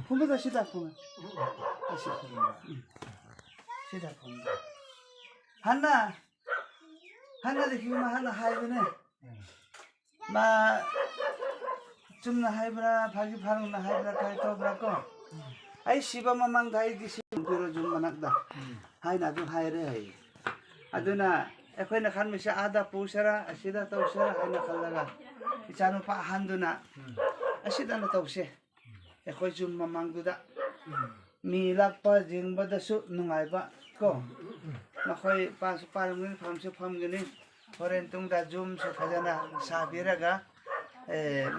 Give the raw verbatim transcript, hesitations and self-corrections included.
Phone da, sida phone. Sida phone. Hana. Hana de hima hana hai ne. Ma chumna haibra, phagi pharungna haibra, kai tobra ko. Ai siba mamang dai di si piro jum manak da. Hai na du hai re hai. Aduna, ekoi na khan mi sa ada pu sara, asida tau sara, hai na khan laga. Ichanu pa han duna. Asida na tau se. Ekoi jum mamang du da. Mi lak pa jing ba da su nungai ba ko. Nakoi pa su pa ngin pham su pham ngin. Horen tung da jum su khajana sa bira ga. Eh,